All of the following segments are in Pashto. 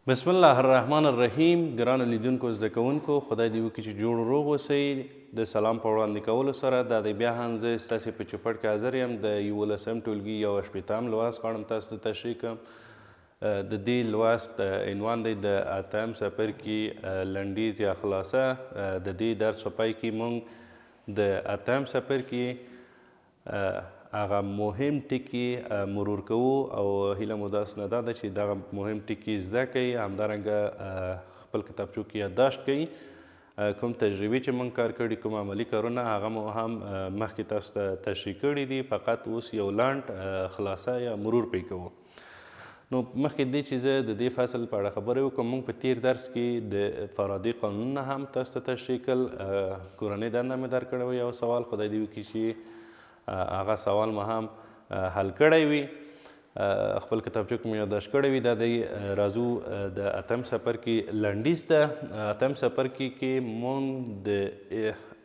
بسم الله الرحمن الرحیم. ګرانو لیدونکو، زده کوونکو، خدای دې وکړي چې جوړ روغ اوسئ. د سلام په وړاندې کولو سره دا دی بیا هم زه ستاسې په چوپړ کې حاضر یم. د 11م ټولګي 61م لوست غواړم تاسو ته تشریح کړم. د دې لوست عنوان دی د اتم څپرکي لنډیز یا خلاصه. د دې درس په پای کې مونږ د اتم څپرکي هغه مهم ټکي مرور کوو او هیله مو داسې نه دا ده چې دغه مهم ټکي زده کړئ، همدارنګه خپل کتابچو کې یادداشت کړئ. کوم تجربې چې موږ کار کړي، کوم عملي کارونه، هغه مو هم مخکې تاسو ته تشریح کړي دي، فقط اوس یو لنډ خلاصه یا مرور پرې کوو. نو مخکې دې چې زه د دې فصل په اړه خبرې وکړم، موږ په تیر درس کې د فارادي قانونونه هم تاسو ته تشریح کړل. کورنۍ دنده مې درکړې وه یو سوال، خدای دې وکړي چې هغه سوال مو هم حل کړی وي، خپل کتابچو کې مو یادداشت کړی وي. دا دی راځو د اتم څپرکي لنډیز ته. اتم څپرکي کې مونږ د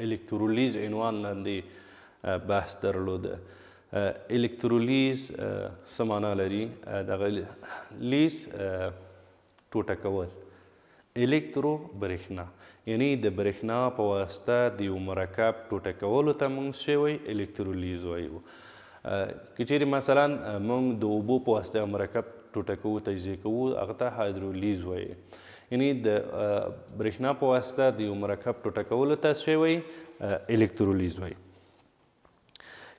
الکترولیز عنوان لاندې بحث درلود. الکترولیز څه معنا لري؟ دغه لیز ټوټه کول، الکترو برېښنا، یعنی د برېښنا په واسطه د یو مرکب ټوټه کولو ته مونږ څه وایي؟ الکترولیز وایو. که چیرې مثلا مونږ د اوبو په واسطه یو مرکب ټوټه کوو، تجزیه کوو، هغه ته هایدرولیز وایي. یعنی د برېښنا په واسطه د یو مرکب ټوټه کولو ته څه وایي؟ الکترولیز وایي.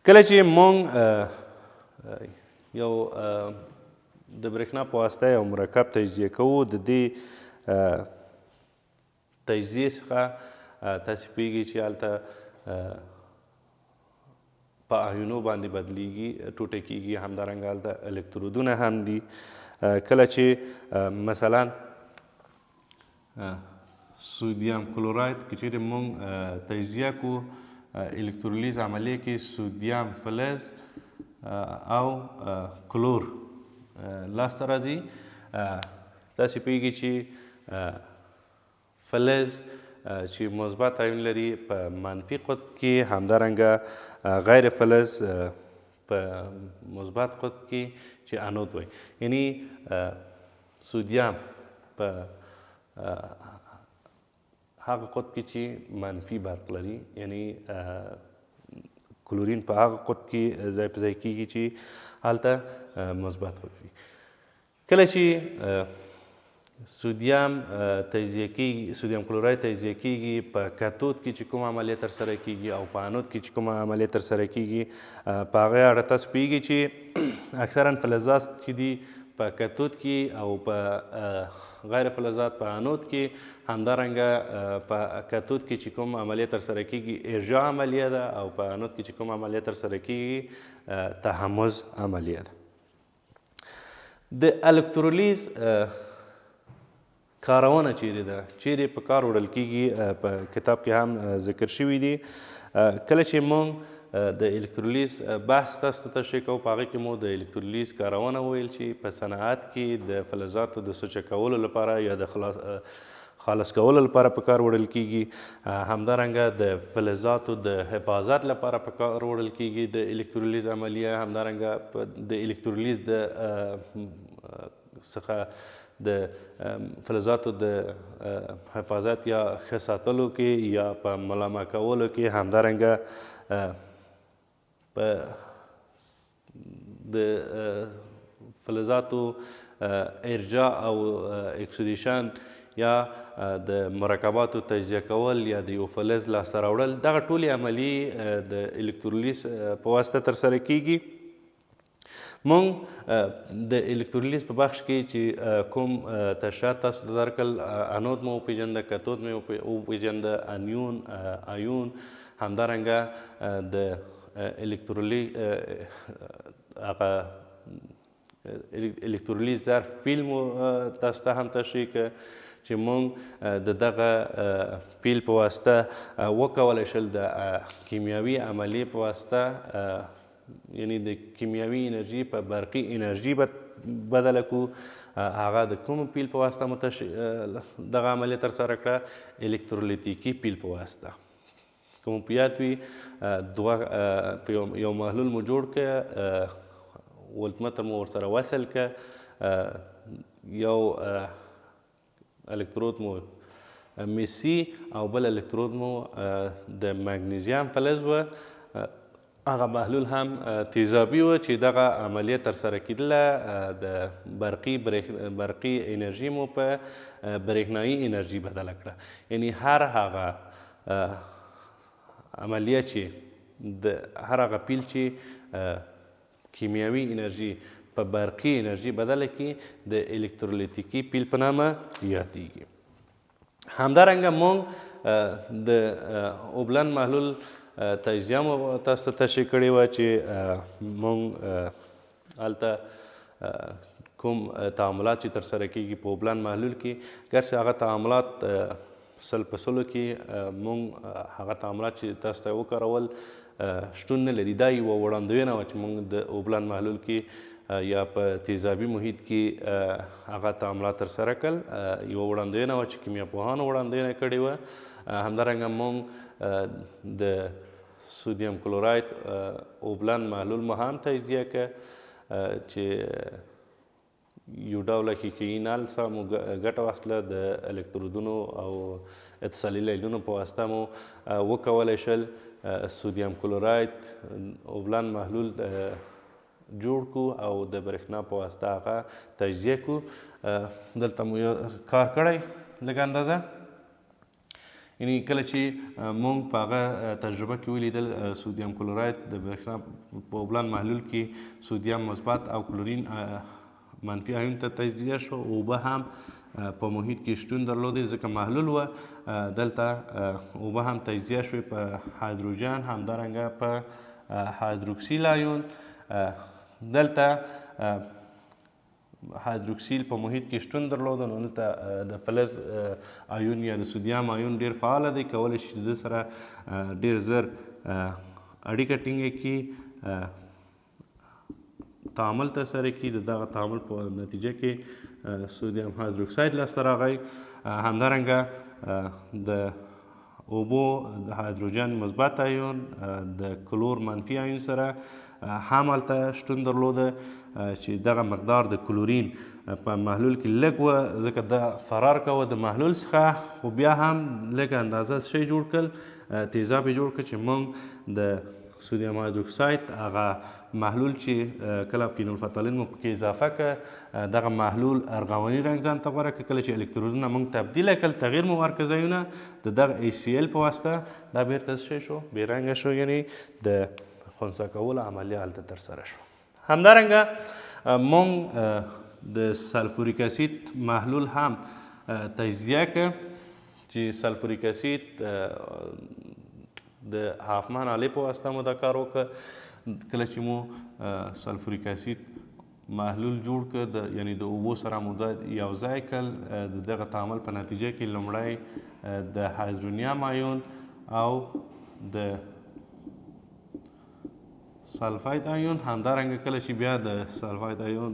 کله چې مونږ یو د برېښنا په واسطه یو مرکب تجزیه کوو، د دې تجزیې څخه تاسې پوهېږئ چې هلته په آیونو باندې بدلیږي، ټوټه کیږي. همدارنګه هلته الکترودونه هم دي. کله چې مثلا سودیم کلوراید که چیرې مونږ تجزیه کو، الکترولیز عملیه کې سودیم فلز او کلور لاسته راځي. تاسې پوهېږئ چې فلز چې مثبت ایون لري په منفي قطب کې، همدارنګه غیر فلز په مثبت قطب کې چې انود وایي. یعنی سودیم په هغه قطب کې چې منفي برق لري، یعنی کلورین په هغه قطب کې ځای په ځای کیږي چې هلته مثبت قطب وي. کله چې سودیم تجزیه کیږي، سودیم کلوراید تجزیه کیږي، په کاتود کې چې کومه عملیه ترسره کیږي او په انود کې چې کومه عملیه ترسره کیږي، په هغه اړه تاسو پوهېږئ چې اکثرا فلزات چې دي په کاتود کې او په غیر فلزات په انود کې. همدارنګه په کاتود کې چې کوم عملیه ترسره کیږي ارجاع عملیه ده، او په انود کې چې کوم عملیه ترسره کیږي تحمض عملیه ده. د الکترولیز کارونه چیرې ده، چیرې په کار وړل کیږي، په کتاب کې هم ذکر شوي دي. کله چې مونږ د الکترولیز بحث تاسو ته تشریح کوو، په هغه کې مو د الکترولیز کارونه وویل چې په صنعت کې د فلزاتو د سوچه کولو لپاره یا د خالص کولو لپاره په کار وړل کیږي. همدارنګه د فلزاتو د حفاظت لپاره په کار وړل کیږي د الکترولیز عملیه. همدارنګه د الکترولیز د څخه د فلزاتو د حفاظت یا ښه ساتلو کې یا په ملامه کولو کې، همدارنګه په د فلزاتو ارجاع او اکسیدیشن یا د مرکباتو تجزیه کول یا د یو فلز لاسته راوړل، دغه ټولې عملیې د الکترولیز په واسطه ترسره کیږي. مونږ د الکترولیز په بخش کې چې کوم تشریحات تاسو ته درکړل، انود مو وپېژنده، کاتود مو وپېژنده، انیون، ایون، همدارنګه د الکترولي هغه الکترولیز ظرف پیل مو تاسو ته هم تشریح کړ چې مونږ د دغه پیل په واسطه وکولی شول د کیمیاوي عملیې په واسطه، یعنی د کیمیاوي انرژي په برقي انرژي بدله کړو. هغه د کوم پیل په واسطه مو دغه عملیه ترسره کړه؟ الکترولیتیکي پیل په واسطه. که مو په یاد وي، دوه په یو محلول مو جوړ کړ، ولتمتر مو ورسره وصل کړ، یو الکترود مو مسی او بل الکترود مو د مګنیزیم فلز و، هغه محلول هم تیزابي و چې دغه عملیه ترسره کېدله. د برقي انرژي مو په برېښنايي انرژي بدله کړه. یعنی هر هغه عملیه چې د هر هغه پیل چې کیمیاوي انرژي په برقي انرژي بدله کړي د الکترولیتیکي پیل په نامه یادیږي. همدارنګه موږ د اوبلن محلول تجزیه مو تاسو ته تشریح کړې وه چې موږ هلته کوم تعاملات چې ترسره کیږي په اوبلن محلول کې، ګرچې هغه تعاملات 100% کې موږ هغه تعاملات چې تاسو ته وکارول شتون نه لري. دا یوه وړاندوینه وه چې موږ د اوبلن محلول کې یا په تیزابي محیط کې هغه تعاملات ترسره کړل. یوه وړاندوینه وه چې کیمیاپوهانو وړاندوینه کړې وه. همدارنګه موږ د سودیم کلوراید اوبلن محلول مو هم تجزیه که چې یو ډوله ښیښهیي نل څخه مو ګټه واخیستله، د الکترودونو او اتصالي لیلونو په واسطه مو وکولی شول سودیم کلوراید اوبلن محلول جوړ کو او د برېښنا په واسطه هغه تجزیه کو. دلته مو یو کار کړی لږ اندازه، یعنی کله چې موږ په هغه تجربه کې ولیدل سودیم کلوراید د برېښنا په اوبلن محلول کې سودیم مثبت او کلورین منفي آیون ته تجزیه شو، اوبه هم په محیط کې شتون درلودې ځکه محلول وه. دلته اوبه هم تجزیه شوې په هایدروجن، همدارنګه په هایدروکسیل آیون. دلته هایدروکسیل په محیط کې شتون درلود، نو دلته د فلز آیون یا د سودیم آیون ډیر فعال دی، کولی شي چې د سره ډیر زر اړیکه ټینګه کړي، تعامل ترسره کړي. د دغه تعامل په نتیجه کې سودیم هایدروکساید لاسته راغی. همدارنګه د اوبو د هایدروجن مثبت آیون د کلور منفي آیون سره هم هلته شتون درلوده چې دغه مقدار د کلورین په محلول کې لږ وه، ځکه دا فرار کوه د محلول څخه، خو بیا هم لږ اندازه شی جوړ کړ، تیزاب یې جوړ کړ چې موږ د سودیم هایدروکساید هغه محلول چې کله فینولفتالین مو پکې اضافه که دغه محلول ارغواني رنګ ځان ته غوره که. کله چې الکترودونه موږ تبدیل کړل، تغییر مو ورکړ ځایونه د دغه ایچ سی ال په واسطه، دا بیرته څه شی شو؟ بې رنګه شو، یعنی د خنثی کولو عملیه هلته ترسره شو. همدارنګه موږ د سلفوریک اسید محلول هم تجزیه که چې سلفوریک اسید د هافمن آلې په واسطه مو دا کار وکړ. کله چې مو سلفوریک اسید محلول جوړ کړ، یعنی د اوبو سره مو دا یو ځای کړ، د دغه تعامل په نتیجه کې لومړی د هایدرونیم آیون او د سلفاید آیون، همدارنګه کله چې بیا د سلفاید آیون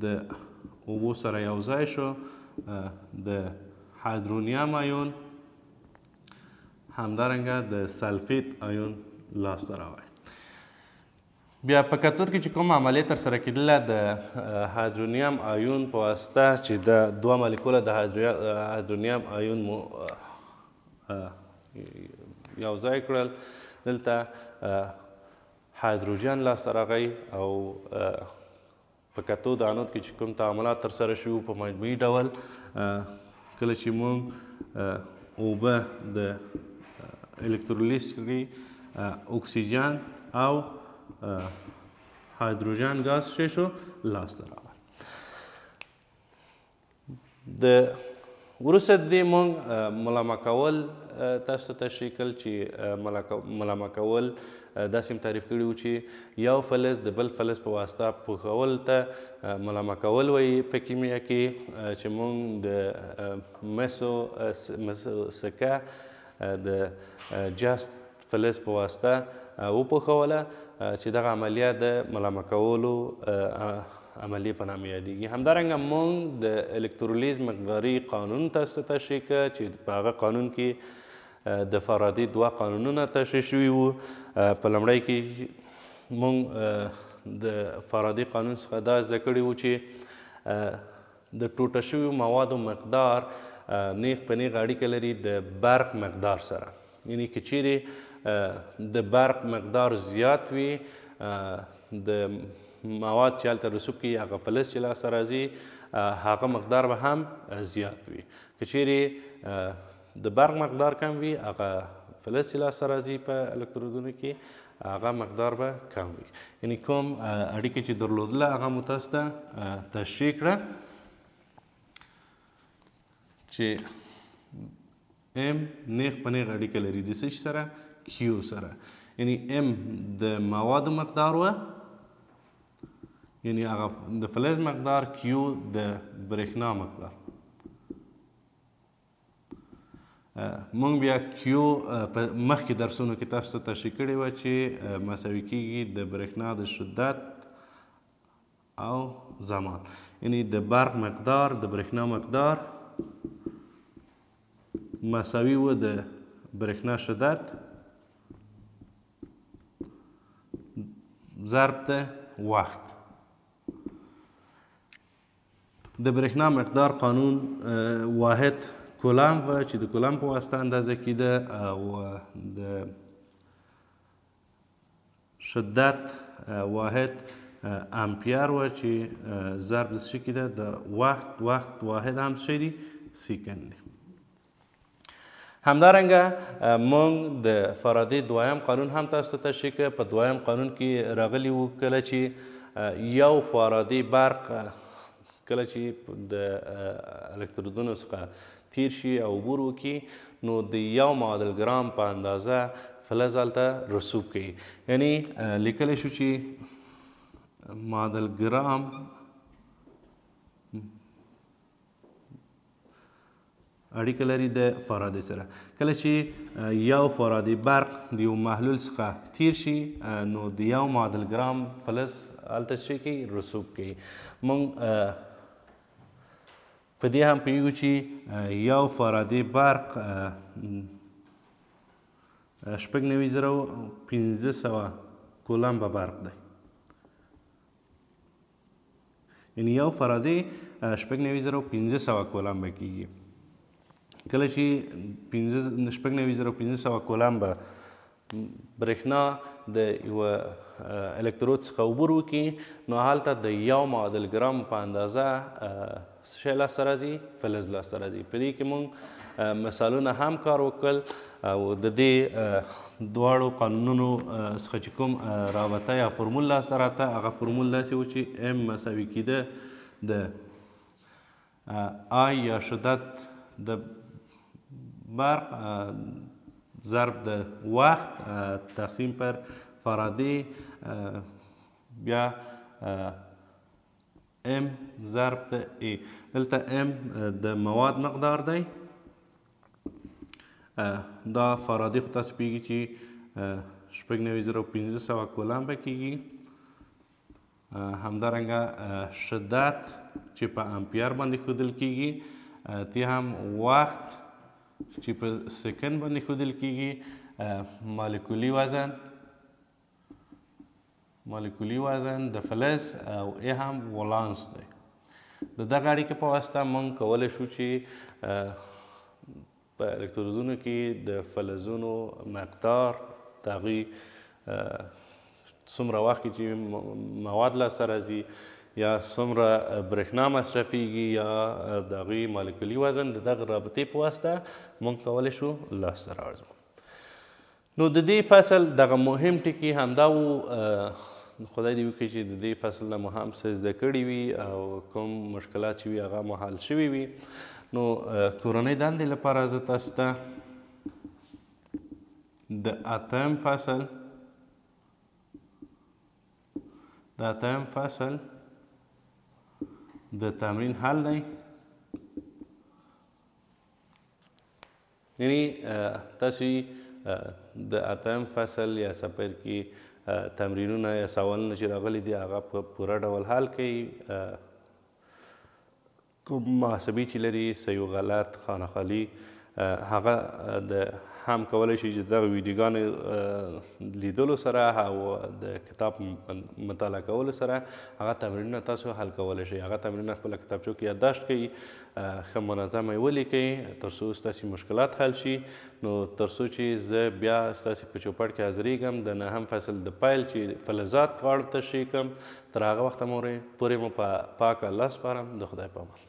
د اوبو سره یو ځای شو، د هایدرونیم آیون همدارنګه د سلفیت آیون لاسته راغی. بیا په کتور کې چې کوم عملیه ترسره کېدله د هایدرونیم آیون په واسطه چې د دوه مالیکوله د هایدرونیم آیون مو یو ځای کړل، دلته هایدروجن لاسته راغی او په کتود انود کې چې کوم تعاملات ترسره شوي وو په مجموعي ډول کله چې موږ اوبه د الکترولیز کې اکسیجن او هایدروجن ګاز شی شو لاسته راغی. د وروسته د دې موږ ملامه کول تاسو ته تشریح کړل چې ملامه کول داسې هم تعریف کړي وو چې یو فلز د بل فلز په واسطه پوښول ته ملامه کول وایي په کیمیا کې، چې موږ د مسو سکه د جست فلز په واسطه وپوښوله چې دغه عملیه د ملامه کولو عملیې په نامه یادېږي. همدارنګه موږ د الکترولیز مقداري قانون تاسو ته تشریح کړ چې په هغه قانون کې د فارادي دوه قانونونه تشریح شوي وو. په لومړی کې موږ د فارادي قانون څخه دا زده کړي وو چې د ټوټه شویو موادو مقدار نیغ په نیغ اړیکه لري د برق مقدار سره. یعنی که چیرې د برق مقدار زیات وي، د مواد چې هلته رسوب کوي هغه فلز چې لاسته راځي هغه مقدار به هم زیات وي. که چیرې د برق مقدار کم وي، هغه فلز چې لاسته راځي په الکترودونو کې هغه مقدار به کم وي. یعنی کوم اړیکه چې درلودله هغه مو تاسو ته تشریح کړه چې M نیغ په نیغ اړیکه لري د څه شي سره؟ Q سره. یعنی M د موادو مقدار وه، یعنی هغه د فلز مقدار، Q د برېښنا مقدار. مونږ بیا Q په مخکې درسونو کې تاسو ته تشریح کړې وه چې مساوي کیږي د برېښنا د شدت او زمان. یعنی د برق مقدار، د برېښنا مقدار مساوي و د برېښنا شدت ضرب د وخت. د برېښنا مقدار قانون واحد کولم و چې د کولم په واسطه اندازه کېده، او د شدت واحد امپیر و چې ضرب د څه کېده؟ د وخت واحد هم څه دی؟ سیکند دی. همدارنګه مونږ د فارادي دویم قانون هم تاسو ته تشریح کړ. په دویم قانون کې راغلي وو کله چې یو فارادي برق کله چې د الکترودونو څخه تیر شي او عبور وکړي، نو د یو معادل ګرام په اندازه فلز هلته رسوب کوي. یعنی لیکلی شو چې معادل ګرام اړیکه لري د فارادي سره. کله چې یو فارادي برق د یو محلول څخه تیر شي، نو د یو معادل ګرام فلز هلته څه کوي؟ رسوب کوي. مونږ په دې هم پوهېږو چې یو فارادي برق 96,500 کولمب برق دی. یعنی یو فارادي 96,500 کولمب کېږي. کله چې 96,500 کولمب برېښنا د یوه الکترود څخه عبور وکړي، نو هلته د یو معادل ګرام په اندازه څه شی لاسته راځي؟ فلز لاسته راځي. په دې کې مونږ مثالونه هم کار وکړل او د دې دواړو قانونونو څخه چې کوم رابطه یا فرمول لاسته راته، هغه فرمول داسې و چې M مساوي کېده د I یا شدت د برق ضرب د وخت تقسیم پر فارادي بیا M ضرب د A. دلته M د مواد مقدار دی، دا فارادي خو تاسو پوهېږئ چې 96,500 کولمب کېږي. همدارنګه شدت چې په امپیر باندې ښودل کېږي، تی هم وخت چې په سیکنډ باندې ښودل کېږي، مالیکولي وزن د فلز او ای هم ولانس دی. د دغه اړیکې په واسطه موږ کولی شو چې په الکترودونو کې د فلزونو مقدار، د هغوی څومره وخت کې چې مواد لاسته راځي یا څومره برېښنا مصرفېږي یا د هغوی مالیکولي وزن، د دغه رابطې په واسطه موږ کولی شو لاسته راوړو. نو د دې فصل دغه مهم ټکي همدا و. خدای دې وکړي چې د دې فصل نه مو هم څه زده کړي وي او کوم مشکلات چې وي هغه مو حل شوي وي. نو کورنۍ دندې لپاره زه تاسو ته د اتم فصل د تمرین حل دی. یعنی تاسو د اتم فصل یا څپرکي تمرینونه یا سوالونه چې راغلي دي هغه په پوره ډول حل کړئ. کوم محاسبې چې لري، صحیح و غلط، خانه خالي هغه د هم کولی شي چې دغه ویډیوګانو لیدلو سره او د کتاب مطالعه کولو سره هغه تمرینونه تاسو حل کولی شئ. هغه تمرینونه خپله کتابچو کې یادداشت کړئ، ښه منظمه یې ولیکئ تر څو ستاسې مشکلات حل شي. نو تر څو چې زه بیا ستاسې په چوپړ کې حاضرېږم د نهم فصل د پیل چې فلزات غواړم تشریح کړم، تر هغه وخته پورې مو په پاک الله سپارم. د خدای په امان.